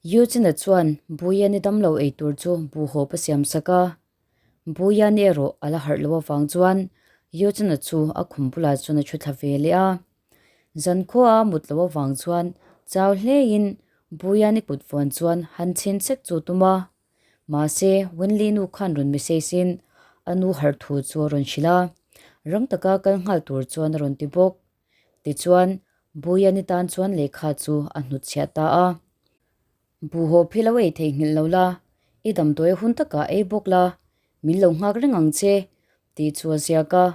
Eugene-a chuan Buiani damlo ei tur chu buhhawp a siam sak a. Buiani erawh a la harh loh avang chuan Eugene-a chu a khum bulah chuan a thu thla ve leh a. Zankhua a mut loh avang chuan chau hlein Buiani kut vuan chuan han chhin sek chu tum a. Mahse, Winley nu khan rawn message in a nu harh thu chu a rawn hrilh a. Rang taka kal nghal tur chuan a rawn ti bawk. Tichuan, Buiani tan chuan lehkha chu a hnutchhiah ta a. Buhhaw phi lo ei theihnghilh lo la, i damdawi hun takah ei bawk la, min lo nghak reng ang che, tih chu a ziak a.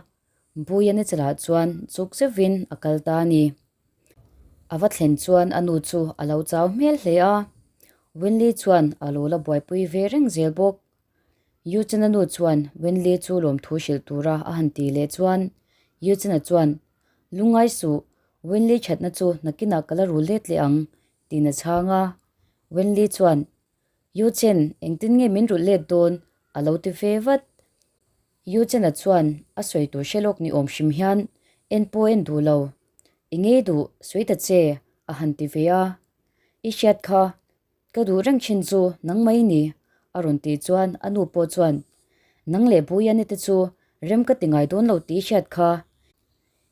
Buiani chalah chuan chuk zeuhin a kal ta a ni. A va thlen chuan a nu chu a lo chau hmel hle a. Winley chuan a lo la buaipui ve reng zel bawk. Yuchena nu chuan Wenli chu lawmthu hrilh tura a han ti leh chuan Yuchena chuan, Lungngai suh, Wenli thatna chu nakinah ka la rul let leh ang, tiin a chhang a. Wenli chuan, Yuchen, engtin nge min rulh let dawn? a lo ti ve vat. Yuchena chuan a sawi tur hre lawk ni awm hrim hian, En pawh en duh lo. I ngei duh, sawi ta che, a han ti ve a. I hriat kha, Ka duh reng thin chu nang mai ni, a rawn tih chuan a nu pawh chuan, Nang leh Buiani te chu rem ka ti ngai dawn lo tih hriat kha.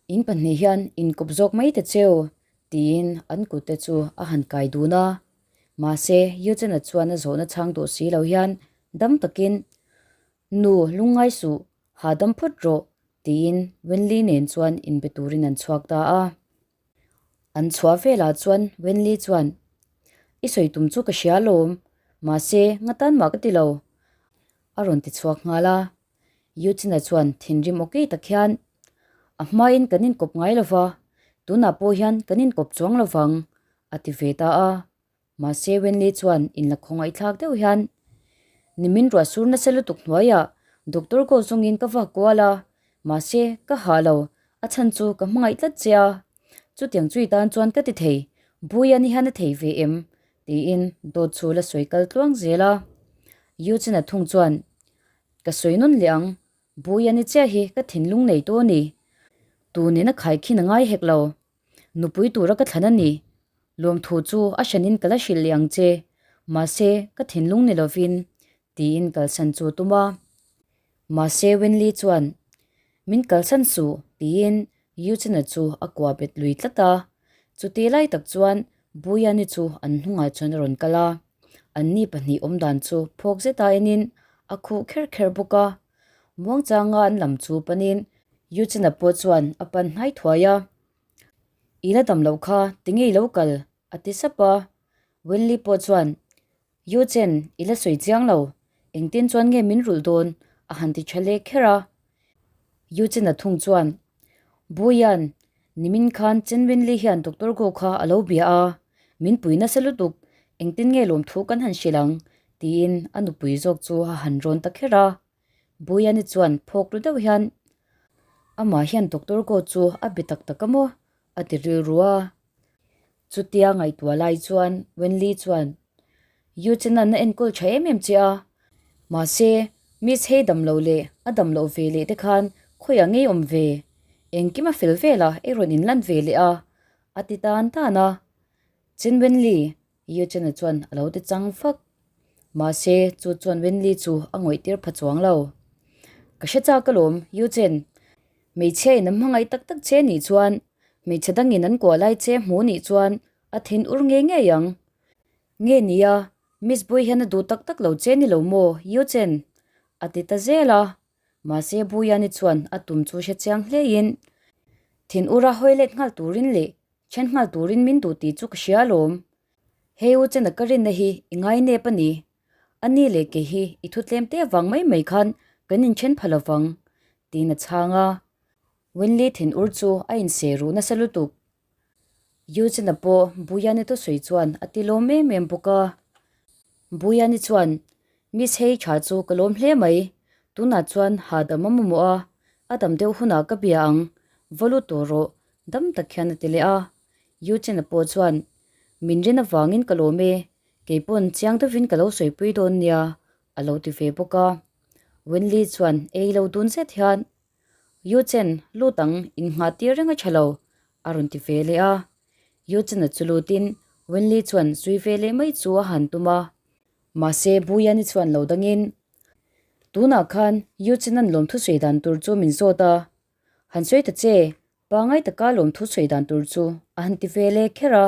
In pahnih hian inkawp zawk mai ta cheu, tiin an kut te chu a han kai dun a. Mahse, Eugene-a chuan a zawhna chhang duh si lo hian dam takin, Nu, lungngai suh, hahdam phawt rawh, tiin Wenli nen chuan inbe turin an chhuak ta a. An chhuah velah chuan Wenli chuan, I sawi tum chu ka hria alawm, mahse nga tan mah ka ti lo, a rawn ti chhuak nghal a. Yuchina chuan thinrim aw kei tak hian, A hmain kan inkawp ngai lo va, tunah pawh hian kan inkawp chuang lo vang, a ti ve ta a. Mahse Wenli chuan inla khawngaihthlak deuh hian, Nimin ruah sur nasa lutuk hnuaiah doctor ko zawngin ka vak kual a, mahse ka hah lo, a chhan chu ka hmangaih tlat che a. Chutiang chui tan chuan ka ti thei, Buia ni hian a thei ve em? tiin dawt chu la sawi kal tluang zel a. Yuchina thung chuan, Ka sawi nawn leh ang, Buia ni chiah hi ka thinlung nei tawh a ni. Tunin a khaikhin a ngai hek lo. Nupui tura ka thlan a ni. Lawmthu chu a hranin ka la hrilh leh ang che, mahse ka thinlung ni lovin, tiin kalsan chu a tum a. Mahse Wenli chuan, Min kalsan suh, tiin Eugene-a chu a kuah bet lui tlat a. Chuti lai tak chuan Buyani chu an hnungah chuan a rawn kal a. Anni pahnih awmdan chu phawk zeta enin a khuh kher kher bawk a. Muangchanga an lam chu panin Eugene-a pawh chuan a pan hnai thuai a. I la dam loh kha, tinge i lo kal? a ti sap a. Wenli pawh chuan, Eugene, i la sawi chiang lo. Engtin chuan nge min rulh dawn? a han ti tha leh kher a. Eugene-a thung chuan, Buian, nimin khan Chen Wenli hian Doctor Go kha a lo bia a. Min pui nasa lutuk, engtin nge lawmthu kan han hrilh ang? tiin a nupui zawk chu a han rawn ta kher a. Buiani chuan phawk ru deuh hian, Amah hian Doctor Go chu a be tak tak a maw? a ti rilru a. Chutia ngaihtuah lai chuan Wenli chuan, Eugene-a'n a enkawl tha em em che a, mahse Miss Hei dam loh leh a dam loh ve leh te khan khawiah ngei awm ve? Engkim a fel vel a, ei rawn inlan ve leh a, a ti tan tan a. Chen Wenli, Eugene-a chuan a lo ti chang fak. Mahse, chu chuan Wenli chu a ngawih tir pha chuang lo. Ka hre chak alawm, Eugene. Hmeichhia in an hmangaih tak tak che nih chuan, hmeichhe dangin an kuah lai che hmu nih chuan a thin ur ngei ngei ang. Nge nia, Miss Bui hian a duh tak tak lo che ni lo maw, Eugene? a ti ta zel a. Mahse, Buyani chuan a tum chu hre chiang hlein, thin ura hawi let nghal turin leh Then nghal turin min duh tih chu ka hria alawm. Hei u Chena ka rinna hi i ngai nep a ni. A ni leh kei hi i thu tlem te avang mai mai khan kan inthen pha lovang, tiin a chhang a. Winley thinur chu a inseh ruh nasa lutuk. U Chena pawh Buyani thusawi chuan a ti lawm em em bawk a. Buyani chuan, Miss hei tha chu ka lawm hle mai. Tunah chuan hahdam a mamawh a, a dam deuh hunah ka bia ang. Va lut tawh rawh, Dam tak hian a ti leh a. Eugene-a pawh chuan, Min rin avangin ka lawm e, kei pawn chiang deuhin ka lo sawipui dawn nia, a lo ti ve bawk a. Wenli chuan ei lo dun zet hian, Eugene, lut ang, innghah tir reng a tha lo, a rawn ti ve leh a. Eugene-a chu lutin Wenli chuan zui ve leh mai chu a han tum a, mahse Buyani chuan lo dangin, Tunah khan Yu Chen-a'n lawmthu sawi dan tur chu min zawt a, han sawi ta che, pangai taka lawmthu sawi dan tur chu a han ti ve leh kher a.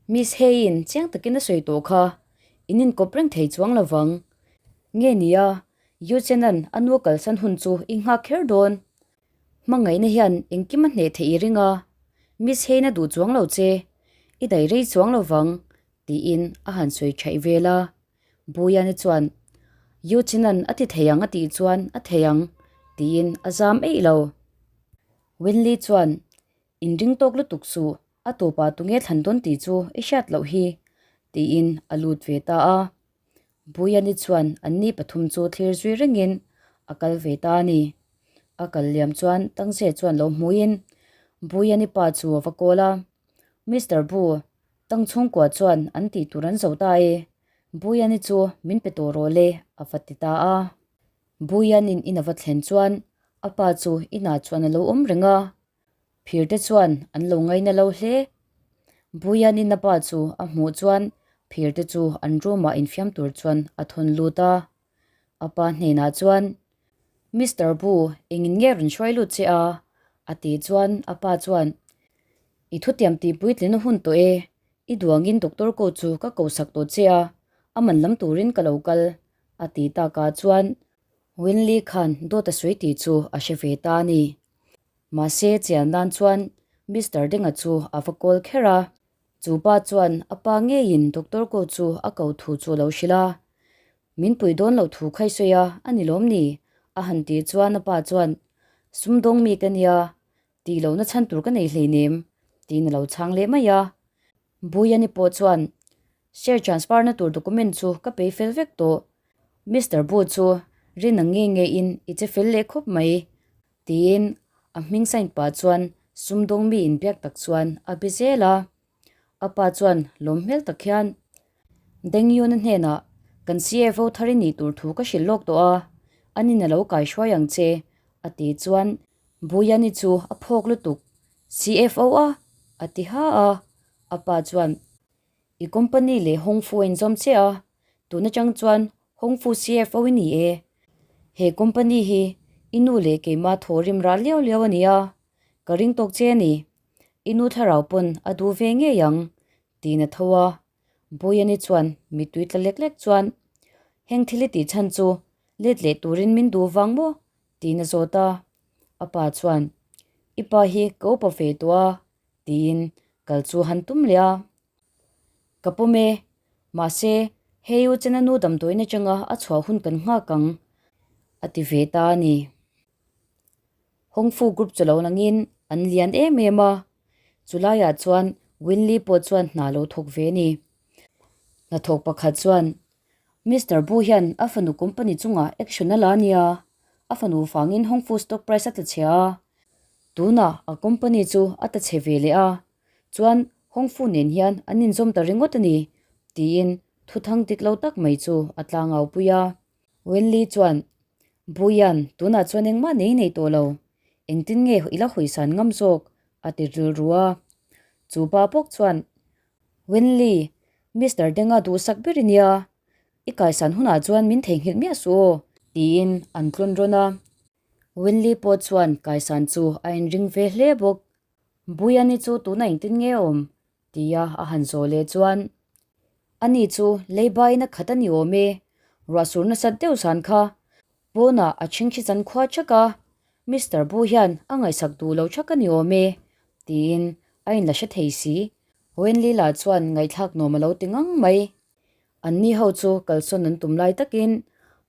Miss Heiin chiang takin a sawi tawh kha, in inkawp reng thei chuang lo vang. Nge nia, Yu Chen-a'n a nu kalsan hun chu i nghak kher dawn. Hmangaihna hian engkim a hneh theih i ring a, Miss Hein a duh chuang lo che, i dai rei chuang lo vang, tiin a han sawi thaih vel a. Buyani chuan, Yu Chinan a ti thei ang a tih chuan a thei ang, tiin a zam eih lo. Winley chuan, Inring tawk lutuk suh, a tawpah tunge thlan dawn tih chu i hriat loh hi, tiin a lut ve ta a. Buyani chuan anni pathum chu thlir zui rengin a kal ve ta a ni. A kal liam chuan Tangze chuan lo hmuin Buyani pa chu a va kawl a, Mister Bu, Tang chhungkua chuan an tih tur an zo ta e, Buyani chu min pe tawh rawh le, a va ti ta a. Buyanin in a va thlen chuan a pa chu inah chuan a lo awm reng a. Phir te chuan an lo ngaina lo hle. Buianin a pa chu a hmuh chuan phir te chu an room ah infiam tur chuan a thawn lut a. A pa hnenah chuan, Mister Bu, engin nge rawn hruai lut che a? a tih chuan a pa chuan, I thutiam tih puitlin a hun tawh e, i duangin doctor ko chu ka kosak tawh che a, a man lam turin ka lo kal, a tih takah chuan Winley khan dawt a sawi tih chu a hre ve ta a ni. Mahse chian nan chuan Mister Denga chu a va kawl kher a, chu pa chuan a pa ngeiin Doctor ko chu a ko thu chu a lo hrilh a. Min pui dawn loh thu kha i sawi a, a ni lawm ni? a han tih chuan a pa chuan, Sumdawng mi ka nia, tih lohna chhan tur ka nei hleinem, tiin a lo chhang leh mai a. Buyani pawh chuan, Share transfer na tur document chu ka pei fel vek tawh. Mister Bu chu rin ang nge nge in i che fel leh khawp mai, tiin a hming sign pah chuan sumdawng mi inbiak tak chuan a be zel a. A pa chuan lawm hmel tak hian, Dengyuna hnenah kan CFO thar i nih tur thu ka hrilh lawk tawh a, anin a lo kaihruai ang che, a ti chuan Buyani chu a phawk lutuk, CFO a? a ti ha a. A pa chuan, I company leh Hongfu a inzawm che a, tun atang chuan Hongfu CFO i ni e. He company hi i nu leh keimah thaw rim rah liau liau a ni a, ka ring tawk che a ni. I nu thlarau pawn a duh ve ngei ang, tiin a tho a. Buyani chuan mittui tla lek lek chuan, Heng thil i tih chhan chu let leh turin min duh vang maw? tiin a zawt a. A pa chuan, I pa hi ka upa ve tawh a, tiin kal chu han tum leh a. Ka pawm e, mahse hei u chena nu damdawiin atanga a chhuah hun kan nghak ang, a ti ve ta a ni. Hongfu group chu lo langin an lian em em a, chulaiah chuan Winley pawh chuan hna lo thawk ve a ni. Hnathawk pakhat chuan, Mister Bu hian a fanu company chungah action a la a nia, a fanu vangin Hongfu stock price a tla chhia a, tunah a company chu a ta chhe ve leh a, chuan Hongfu nen hian an inzawm ta ringawt a ni, tiin thuthang dik lo tak mai chu a tlangau pui a. Wenli chuan, Buian, tunah chuan engmah nei nei tawh lo, engtin nge i la hawisan ngam zawk? a ti rilru a. Chu pa bawk chuan, Wenli, Mister Denga duhsak ber i nia, i kaisan hunah chuan min theihnghilh miah suh aw, tiin an tlawn rawn a. Wenli pawh chuan kaisan chu a inring ve hle bawk. Buiani chu tuna engtin nge a awm? tia a han zawh leh chuan, Ani chu leibain a khat a ni awm e, ruahsur nasat deuh zan kha pawnah a chhingchhi chan khua thak a, Mister Bu hian a ngaihsak duh lo thak a ni awm e, tiin a inla hre thei si. Wenli lah chuan ngaihthlak nuam a lo ti ngang mai. Anni ho chu kalsawn an tum lai takin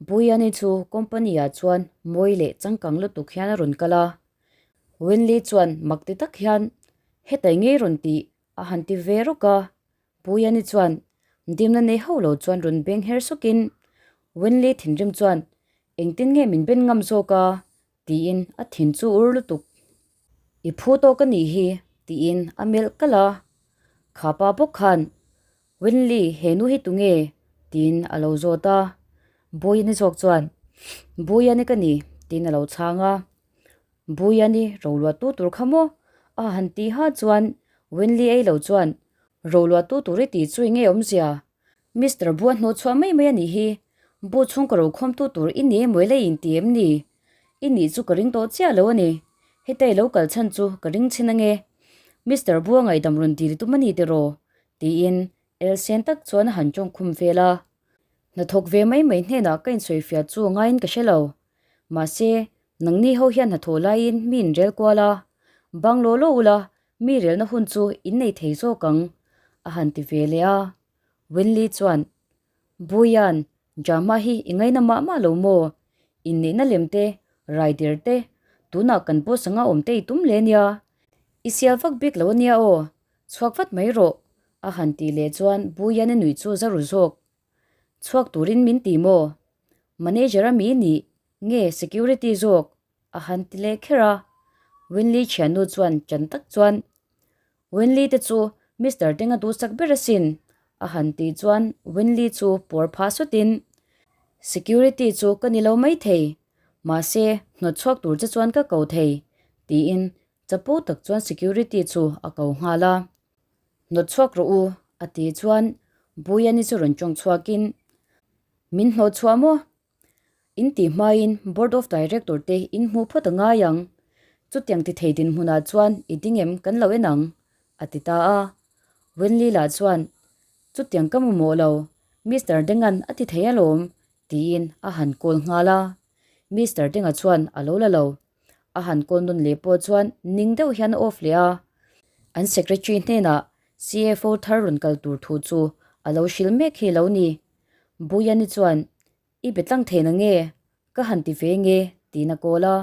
Buiani chu company ah chuan mawi leh changkang lutuk hian a rawn kal a. Wenli chuan mak ti tak hian, Hetai ngei rawn tih a han ti ve rawk a. Puiani chuan dimna nei ho lo chuan rawn beng her sawkin Wenli thinrim chuan, Engtin nge min ben ngam zawk a? tiin a thin chu ur lutuk. I phu tawk a nih hi tiin a melh kalh a. Kha pa bawk khan, Wenli he nu hi tunge? tiin a lo zawt a. Buiani zawk chuan, Buiani ka ni tiin a lo chhang a. Buiani roluah tu tur kha maw? a han tih ha chuan Wenli ei lo chuan. Roluahtu tur i tih chu i nge awmzia? Mister Bu a hnawh chhuah mai mai a nih hi. Bu chhungkaw rokhawmtu tur i ni emaw ila inti em ni? I nih chu ka ring tawh chiah lo a ni. Heta i lo kal chhan chu ka ring chhin ange. Mister Bu a ngaihdam rawn dil tum a ni tiraw? tiin elsen tak chuan a han tawngkhum vel a. Hnathawk ve mai mai hnenah ka insawifiah chu ngaiin ka hre lo. Mahse, nangni ho hian hnathawh laiin mi inrel kual a, bang law law ula mi relna hun chu in nei thei zawk ang, a han ti ve leh a. Winley chuan, Buian, drama hi i ngaina mah mah lo maw? Inneihna lem te, rai der te, tunah kan boss anga awm te i tum leh nia. I sial vak bik lo ania aw, chhuak vat mai rawh, a han tih leh chuan Buian-a nuih chu za ru zawk. Chhuak turin min ti maw? Manager a mi nih nge security zawk? a han ti leh kher a. Winley thiannu chuan ṭan tak chuan, Winley te chu Mister Deng a duhsak ber asin, a han tih chuan Winley chu pawr phah sutin, Security chu ka ni lo maithei, mahse hnawt chhuak tur che chuan ka ko thei, tiin chapo tak chuan security chu a ko nghal a. Hnawt chhuak rawh u, a ti chuan Buyani chu rawn tawng chhuakin, Min hnawh chhuah maw? In tih hmain Board of Director te in hmuh phawt a ngai ang. Chutiang ti thei dinhmunah chuan i ding em kan lo en ang, a ti ta a. Wenli lah chuan, Chutiang ka mamawh lo, Mister Denga'n a ti thei alawm, tiin a han call nghal a. Mister Denga chuan a lo la lo. A han call nawn leh pawh chuan ning deuh hian a off leh a. An secretary hnenah CFO thar rawn kal tur thu chu a lo hrilh mek hi lo ni. Buyani chuan, I be tlang thei na nge? Ka han ti ve nge? tiin a call a.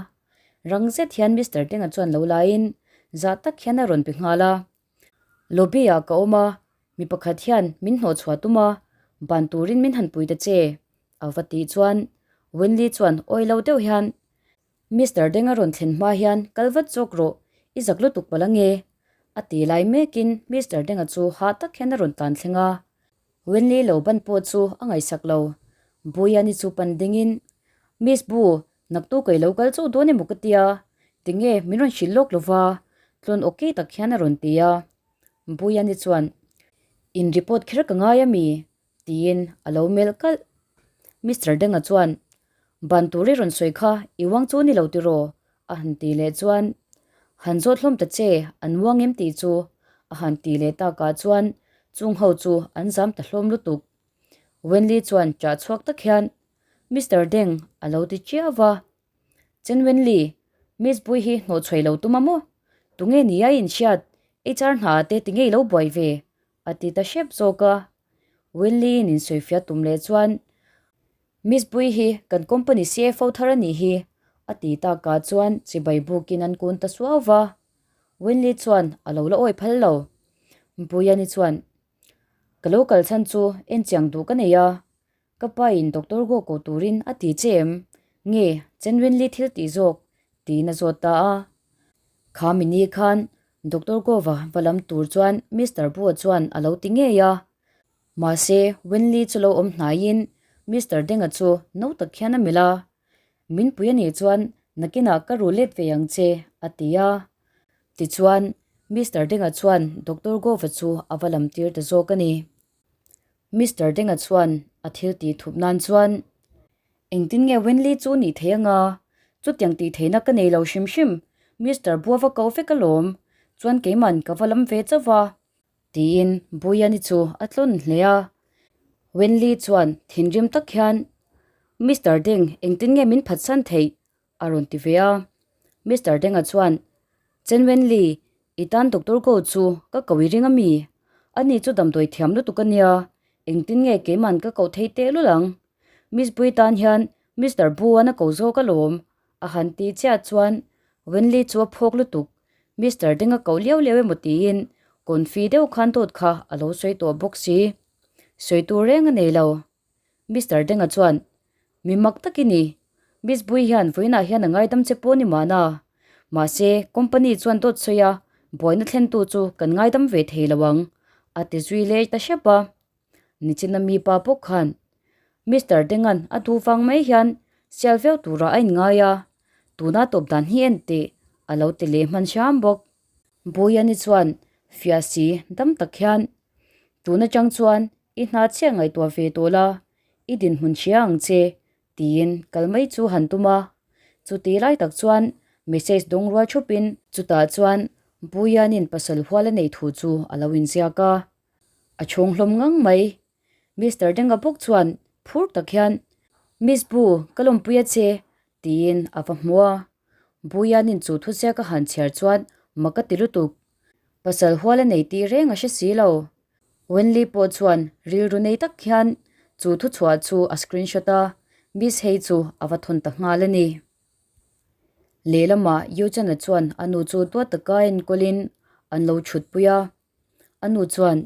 Rang zet hian Mister Denga chuan lo laiin zah tak hian a rawn pe nghal a. Lobby ah ka awm a, mi pakhat hian min hnawh chhuah tum a, ban turin min han pui ta che, a va tih chuan Wenli chuan awi lo deuh hian, Mister Denga rawn thlen hma hian kal vat zawk rawh, i zak lutuk palh ange, a ti lai mekin Mister Denga chu hah tak hian a rawn tlan thleng a. Wenli lo ban pawh chu a ngaihsak lo, Buyani chu pan dingin, Miss Bu, Naktu ka ilo kal chauh dawn emaw ka tia, tinge min rawn hrilh lawk lova, tlawn awki tak hian a rawn ti a. Buyani chuan, In report kher ka ngai ami? tiin a lo melh kalh. Mister Denga chuan, Ban tur i rawn sawi kha i uang chu ni lo tiraw? a han ti leh chuan, Han zawt hlawm ta che, an uang em tih chu a han ti leh takah chuan chung ho chu an zam ta hlawm lutuk. Wenli chuan chah chhuak tak hian, Mister Deng a lo ti chiau va. Chen Wenli, Miss Bui hi hnawh chhuai lo tum a maw? Tunge ni a inhriat? HR hna ah te tinge i lo buai ve? a ti ta hrep zawk a. Wenli in insawifiah tum leh chuan, Miss Bui hi kan company CFO thar a nih hi, a ti takah chuan chibai bukin an kun ta suau va. Wenli chuan a lo la awi phal lo. Buyani chuan, Ka lo kal chhan chu enchiang duh ka nei a, Ka pa in Doctor Go ko turin a ti che em? Nge Chen Wenli thil tih zawk? tiin a zawt ta a. Kha mini khan Doctor Gova va lam tur chuan Mister Bua chuan a lo ti ngei a. Mahse Wenli chu lo awm hnaiin Mister Denga chu no tak hian a melh a. Min pui a nih chuan nakinah ka ru let ve ang che, a ti a. Tichuan Mister Denga chuan Doctor Gova chu a va lam tir ta zawk a ni. Mister Denga chuan a thil tih thup nan chuan, Engtin nge Wenli chu nih thei anga? Chutiang tih theihna ka nei lo hrim hrim, Mister Bua va ko vek alawm, chuan keiman ka va lam ve chauh va, tiin Buyani chu a tlawn hle a. Wenli chuan thinrim tak hian, Mister Deng, engtin nge min phatsan theih? a rawn ti ve a. Mister Denga chuan, Chen Wenli, i tan Doctor Go chu ka ko i ring a mi? Ani chu damdawi thiam lutuk a nia, engtin nge keiman ka koh thei tehlul ang? Miss Bui tan hian Mister Bu an a ko zawk alawm, a han ti chiah chuan Wenli chu a phawk lutuk, Mister Denga koh liau liau emaw tiin confi deuh khan dawt kha a lo sawi tawh bawk si. Sawi tur reng a nei lo. Mister Denga chuan, Mi mak tak i ni. Miss Bui hian vawiinah hian a ngaidam che pawh ni mahna. Mahse, company chuan dawt sawi a, buaina thlentu chu kan ngaidam ve thei lo ang, a ti zui leh ta hrep a. Nichina mi pa bawk khan, Mister Denga'n a duh vang mai hian sial viau turah a inngai a, tuna tawp dan hi en teh, a lo ti leh hman hram bawk. Buyani chuan fiah si dam tak hian. Tun atang chuan i hna chiah ngaihtuah ve tawh la, i dinhmun hria ang che, tiin kal mai chu han tum a. Chuti lai tak chuan message dawng rual thupin chutah chuan Buianin pasal hual a neih thu chu a lo inziak a. A chhung hlawm ngang mai. Mister Denga bawk chuan phur tak hian, Miss Bu, ka lawmpui a che, tiin a va hmu a. Buianin chu thuziak a han chhiar chuan mak a ti lutuk. Pasal hual a nei tih reng a hre si lo. Wenli pawh chuan rilru nei tak hian chu thuchhuah chu a screenshot a, Miss Hei chu a va thawn ta nghal a ni. Lehlamah Yuchana chuan a nu chu duat taka enkawlin an lo chhutpui a. A nu chuan,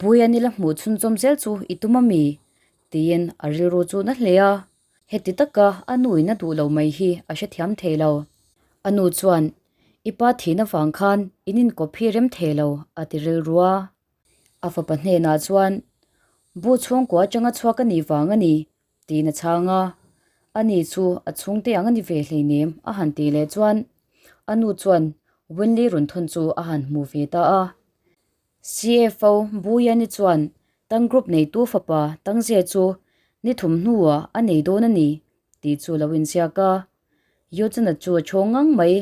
Buia nila hmuh chhunzawm zel chu i tum a mi? tiin a rilru chu na hle a. Heti taka a nuin a duh lo mai hi a hrethiam thei lo. A nu chuan, I pa thin avang khan in inkawp hi rem thei lo, a ti rilru a. A fapa hnenah chuan, Bu chhungkua atanga chhuak a nih vang a ni, tiin a chhang a. Ani chu a chhungte ang a ni ve hleinem, a han tih leh chuan a nu chuan Winley rawn thawn chu a han hmu ve ta a. CFO Buyani chuan Tang Group neitu fapa Tangzia chu ni thum hnuah a nei dawn a ni tih chu lo inziak a. Yojana chu a chhawng ngang mai.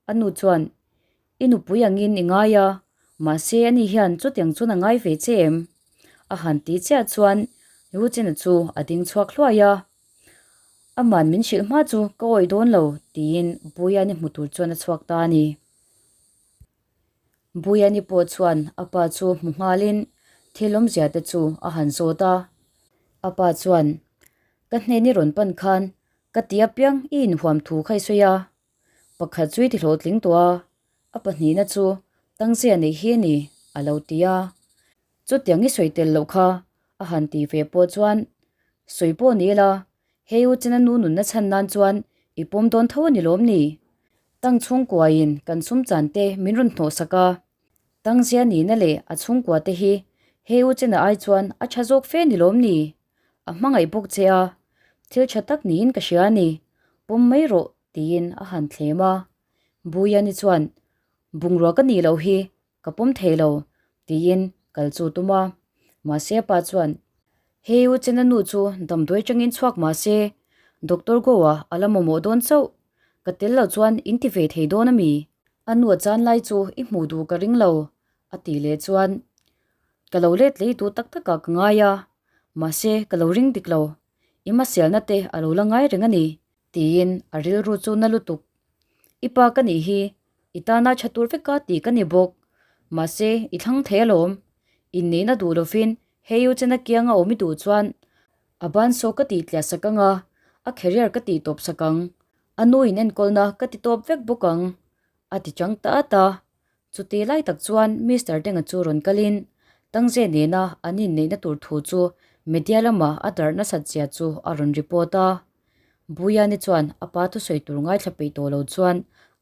A nu chuan, I nupui angin i ngai a, mahse ani hian chutiang chuan a ngai ve che em? A han ti chiah chuan Yojana chu a ding chhuak hluai a. Aman min hrilh hma chu ka awih dawn lo tiin Buyani hmu tur chuan a chhuak ta a ni. Buyani pawh chuan a pa chu hmu nghalin thil awmzia te chu a han zawt a. A pa chuan, Ka hnen i rawn pan khan ka ti apiang i inhuam thu kha i sawi a, pakhat chu i ti hlawhtling tawh a, a pahnihna chu tangzia neih hi a ni, a lo ti a. Chutiang i sawi tel loh kha a han ti ve pawh chuan, Sawi pawh ni ila, hei u chena nu nunna chhan nan chuan i pawm dawn tho a ni lawm ni? Tang chhungkuain kan sum chan te min rawn hnawhsak a, Tangzia nihna leh a chhungkua te hi hei u chena ai chuan a tha zawk fe ni lawm ni? A hmangaih bawk che a, thil tha tak niin ka hria a ni, pawm mai rawh tiin a han thlem a. Buyani chuan, Bungrua ka nih loh hi, Ka pawm thei lo, tiin kal chu tum a. Mahse a pa chuan, Hei u Chena nu chu damdawi atangin chhuak mah se, Doctor Goa a la mamawh dawn chauh. Ka tel lo chuan in ti ve thei dawn a mi? A nu a chan lai chu i hmuh duh ka ring lo, a tih leh chuan, Ka lo let lei duh tak takah ka ngai a, mahse ka lo ring dik lo. I hmasialna te a lo la ngai reng a ni, tiin a rilru chu na lutuk. I pa ka nih hi I tana tha tur vek a tih ka ni bawk. Mahse, i thlang thei alawm. Inneihna duh lovin hei u chena kianga awm i duh chuan a ban saw ka tih tliah sak ang a, a career ka tih tawp sak ang. A nu in enkawlna ka ti tawp vek bawk ang, a ti chang ta at a. Chuti lai tak chuan Mister Denga chu rawn kalin Tangze nena an inneihna tur thu chu media lama a darh nasat zia chu a rawn report a. Buyani chuan a pa thusawi tur ngaithla peih tawh lo chuan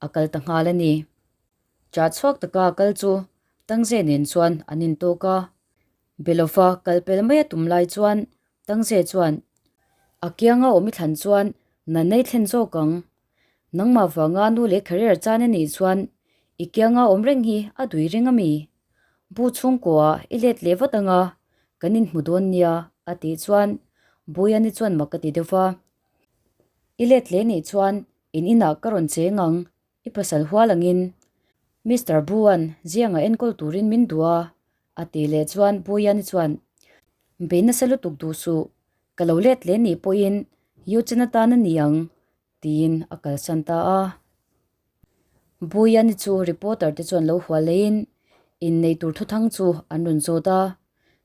a kal ta nghal a ni. Chah chhuak taka a kal chu Tangze nen chuan an intawk a. Belova kal pel mai a tum lai chuan Tangze chuan, A kianga awm i thlan chuan nan nei thlen zawk ang. Nangmah vanga nu leh career chan a nih chuan i kianga awm reng hi a dui reng a mi? Bu chhungkuaah i let leh vat anga kan inhmu dawn nia a tih chuan Buyani chuan mak a ti deuh va. I let leh nih chuan in inah ka rawn cheng ang, i pasal hual angin. Mister Bu-a'n zianga enkawl turin min duh a, a tih leh chuan Buyani chuan, Bei nasa lutuk duh suh, ka lo let leh nih pawhin Yuchen atan a ni ang, tiin a kalsan ta a. Buyani chu reporter te chuan lo hual leiin innei tur thuthang chu an rawn zawt a.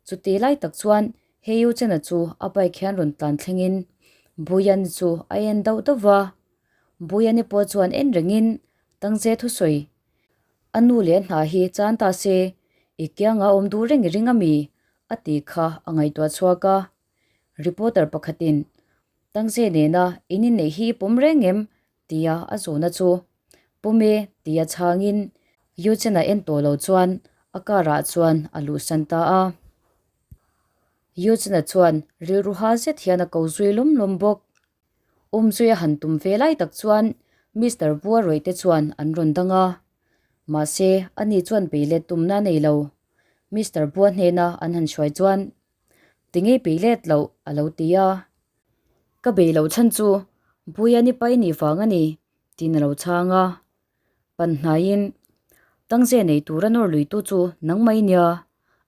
Chuti lai tak chuan He Yu Chena chu a bike hian rawn tlan thlengin Buyani chu a en dauh dauh va. Buyani pawh chuan en rengin Tangze thusawi a nu leh a hna hi chan ta se i kianga awm duh reng i ring a mi? a tih kha a ngaihtuah chhuak a. Reporter pakhatin Tangze nena in inneih hi i pawm reng em? Tia a zawhna chu Pawm e tia chhangin Yuchen-a en tawh lo chuan a car ah chuan a luhsan ta a. Yuchen-a chuan rilru ha zet hian a ko zui lawm lawm bawk. Awmzui a han tum ve lai tak chuan Mister Buarawih te chuan an rawn dang a. Mahse, ani chuan bei let tumna a nei lo. Mister Bua hnena an han hruai chuan, Tinge pei let loh? a lo ti a. Ka bei loh chhan chu Buiani pai nih vang a ni, tiin a lo chhang a. Panhnaiin, Tangze nei tura nawr luitu chu nangmah i nia,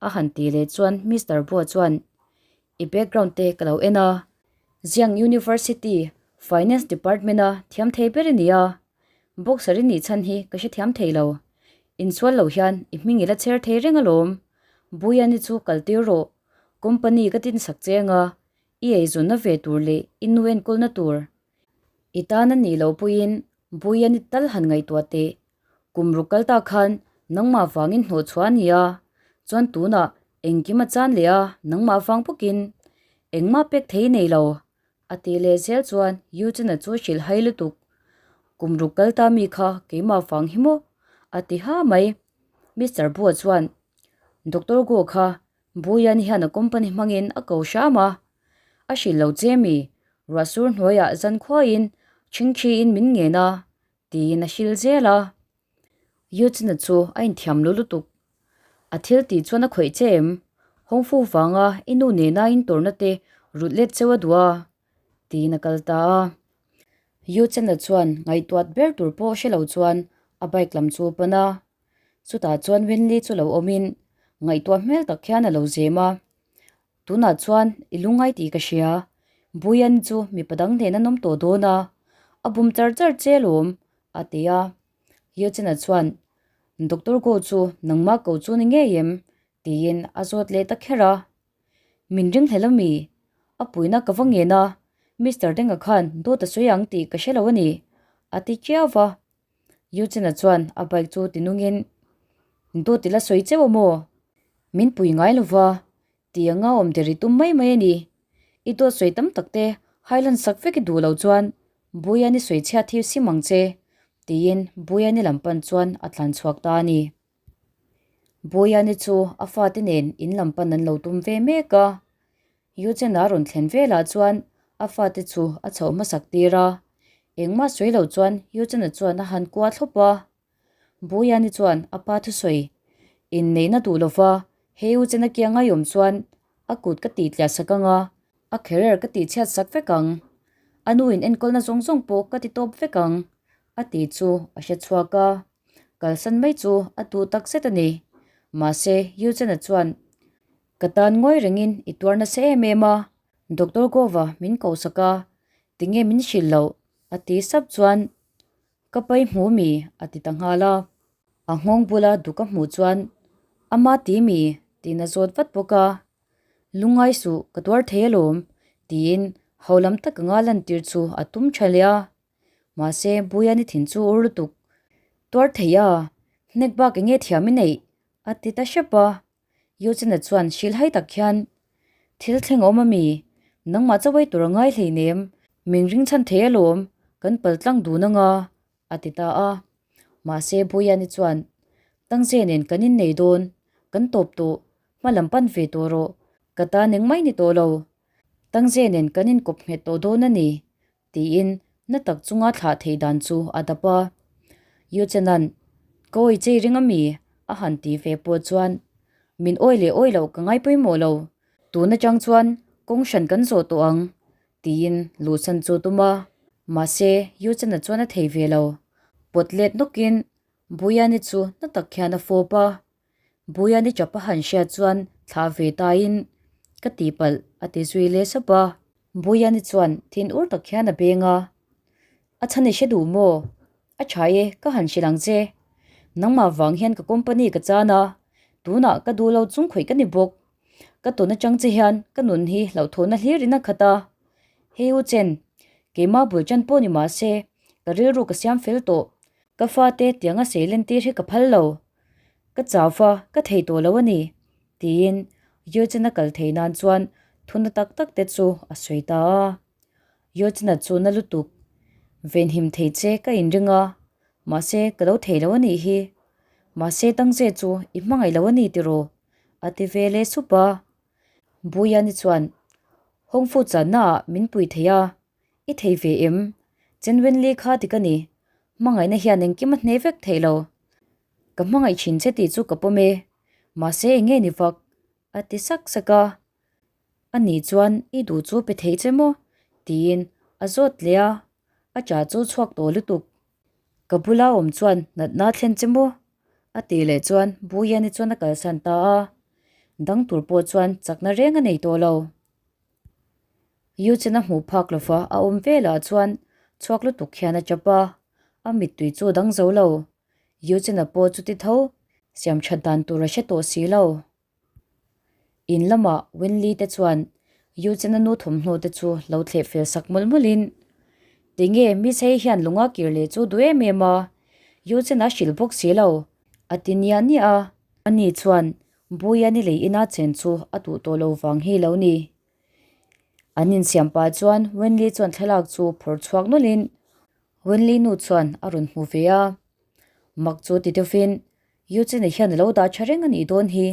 a han ti leh chuan Mister Bua chuan, I background te ka lo en a, Jiang University Finance Department-a thiam thei ber i ni a, boxer i nih chhan hi ka hrethiam thei lo. Insual lo hian i hming i la chher thei reng alawm. Buiani chu kal tir rawh, company ka tinsak cheng a, i eizawnna ve tur leh i nu enkawlna tur. I tan a nih loh pawhin Buiani tal han ngaihtuah teh. Kum ruk kal ta khan nangmah vangin hnawh chhuah a ni a, chuan tunah engkim a chan leh a nangmah vang bawkin engmah pek thei nei lo. A tih leh zel chuan Eugene-a chu hrilh hai lutuk. Kum ruk kal ta mi kha keimah vang hi maw? A ti ha mai. Mister Bua chuan Doctor Guo kha Buian hian a company hmangin a ko hram a, a hrilh lo che mi, ruahsur hnuaiah zan khuaiin chhingchhiin min ngen a, tiin a hrilh zel a. Yuchina chu a inthiam lo lutuk. A thil tih chuan a khawih che em? Hawngfu vanga i nu nena in tawrhna te rut let cheu a duh a, tiin a kal ta a. Yuchina chuan ngaihtuat ber tur pawh hre lo chuan a bike lam chu a pan a. Chutah chuan Winley chu lo awmin ngaihtuah hmel tak hian a lo zem a, Tunah chuan i lungngai tih ka hria, Buian chu mipa dang nen an awm tawh dawn a, a bum char char che alawm, a ti a. Yeltsin-a chuan, Doctor Go chu nangmah ko chu ni ngei em? tiin a zawt leh ta kher a. Min ringhlel a mi? A puina ka va ngen a, Mister Denga khan dawt a sawi ang tih ka hre lo a ni, a ti chiau va. Eugene-a chuan a bike chu ti nungin, Dawt i la sawi cheu a maw? Min pui ngai lo va, ti anga awm der i tum mai mai a ni. I dawt sawi tam tak te Highland sak vek i duh lo chuan Buiani sawi chhiat hi sim ang che, tiin Buiani lam pan chuan a tlan chhuak ta a ni. Buiani chu a fate nen in lam pan an lo tum ve mek a. Eugene-a rawn thlen velah chuan a fate chu a chhoh hmasak tir a, engmah sawi lo chuan Eugene-a chuan a han kua thlawp a. Buiani chuan a pa thusawi inneihna duh lova he Eugene-a kiang a awm chuan a kut ka tih tliah sak ang a, a career ka tih chhiat sak vek ang. A nu in enkawlna zawng zawng pawh ka ti tawp vek ang, a tih chu a hre chhuak a. Kalsan mai chu a duh tak zet a ni. Mahse, Eugene-a chuan, Ka tan ngawi rengin i tuar nasa em em a, Doctor Gova min kohsak a, tinge min hrilh loh? a ti sap chuan, Ka pai hmu mi? a ti ta nghal a. A nghawng bula duk a hmuh chuan, Ama ti mi? tiin a zawt vat bawk a. Lungngai suh, ka tuar thei alawm, tiin ho lam tak anga lantir chu a tum tha leh a. Mahse, Buiani thin chu ur lutuk. Tuar thei a, hnek bak enge thiam i neih? a ti ta hrep a. Eugene-a chuan hrilhhai tak hian, Thil thleng awm a mi? Nangmah chauh ei tur a ngai hleinem, min ring chhan thei alawm, kan pal tlang dun anga, a ti ta a. Mahse, Buiani chuan, Tangze nen kan innei dawn, kan tawp tawh, hma lam pan ve tawh rawh, ka tan engmah i ni tawh lo. Tangze nen kan inkawp nghet tawh dawn a ni, Tiin na tak chunga thlah theih dan chu a dap a. Yuchena'n, Ka awi chei ring a mi? a han ti ve pawh chuan, Min awi leh awi loh ka ngai pawimawh lo. Tun atang chuan kawng hran kan zawh tawh ang, tiin luhsan chu tum a. Mahse, Yuchena chuan a thei ve lo. Pawt let nawkin Buiani chu na tak hian a fawp a. Buiani chap a han hriat chuan thlah ve tain, Ka tihpalh, a ti zui leh sap a. Buiani chuan thin ur tak hian a beng a, A chhan i hre duh maw? A tha e, ka han hrilh ang che. Nangmah vang hian ka company ka chan a, tunah ka duh lo chung khawih ka ni bawk. Ka tawn atang che hian ka nun hi hlauhthawhna hlirin a khat a. Hei u Chen, keimah bul tan pawh ni mah se, ka rilru ka siam fel tawh. Ka fate tianga sei lentir hi ka phal lo. Ka chau va, ka thei tawh lo a ni, tiin Yojana kal thei nan chuan thuna tak tak te chu a sawi ta a. Yojana chu na lutuk, Venhim thei che ka inring a, mahse ka lo thei lo a nih hi. Mahse Tangze chu i hmangaih lo a ni tiraw? a ti ve leh sup a. Buyani chuan, Hawngfu channaah min pui thei a, I thei ve em? Chenwenli kha dik a ni. Hmangaihna hian engkim a hne vek thei lo. Ka hmangaih thin che tih chu ka pawm e. Mahse eng nge ni vak? a ti sak sak a. Ani chuan i duh chu pe thei che maw? tiin a zawt leh a, a cha chu chhuak tawh lutuk. Ka bula awm chuan natna thlen che maw? a tih leh chuan Buiani chuan a kalsan ta a, dang tur pawh chuan chakna reng a nei tawh lo. Yuchen a hmuh phak lova a awm velah chuan chhuak lutuk hian a chap a, a mittui chu a dang zo lo. Yuchen-a pawh chuti tho siam that dan tur a hre tawh si lo. In lamah Winley te chuan Yuchen-a nu thawmhnaw te chu lo thleh fel sak mawlh mawlhin, Tinge Miss Hei hian lunga kir leh chu duh em em a, Yuchen-a hrilh bawk si lo, a ti niah niah a. Ani chuan Buia ni lei ina chen chu a duh tawh lo vang hi lo ni. An insiam pah chuan Wenli chuan thlalak chu phawrh chhuak nawlhin Wenli nu chuan a rawn hmu ve a. Mak chu ti deuhin Eugene hian a lo dah tha reng a nih dawn hi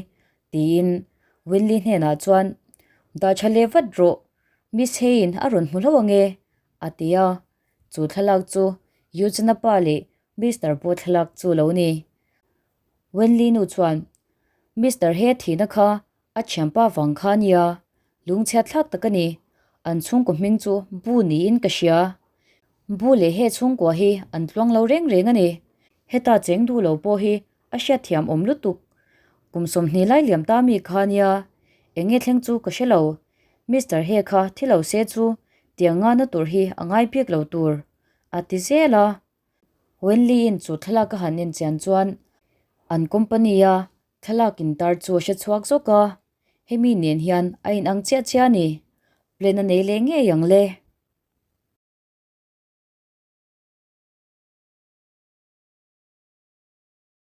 tiin Wenli hnenah chuan dah tha leh vat rawh Miss Heiin a rawn hmu hlauh ange a ti a. Chu thlalak chu Eugene-a pa leh Mister pawh thlalak chu lo ni. Wenli nu chuan Mister He thihna kha A thianpa vang kha nia, lungchhiat thlak tak a ni. An chhungkaw hming chu Bu niin ka hria. Bu leh he chhungkua hi an tluang lo reng reng a ni. Heta cheng duh lo pawh hi a hriatthiam awm lutuk. Kum 20 lai liam ta mi kha nia, eng nge thleng chu ka hre lo. Mister He kha thi lo se chu tiang ngana tur hi a ngai bik lo tur, a ti zel a. Wenli-in chu thlalak a han enchian chuan an company-a Thlalak intar chu a hre chhuak zawk a, hemi nen hian a inang chiah chiah a ni. Plan a nei leh ngei ang le.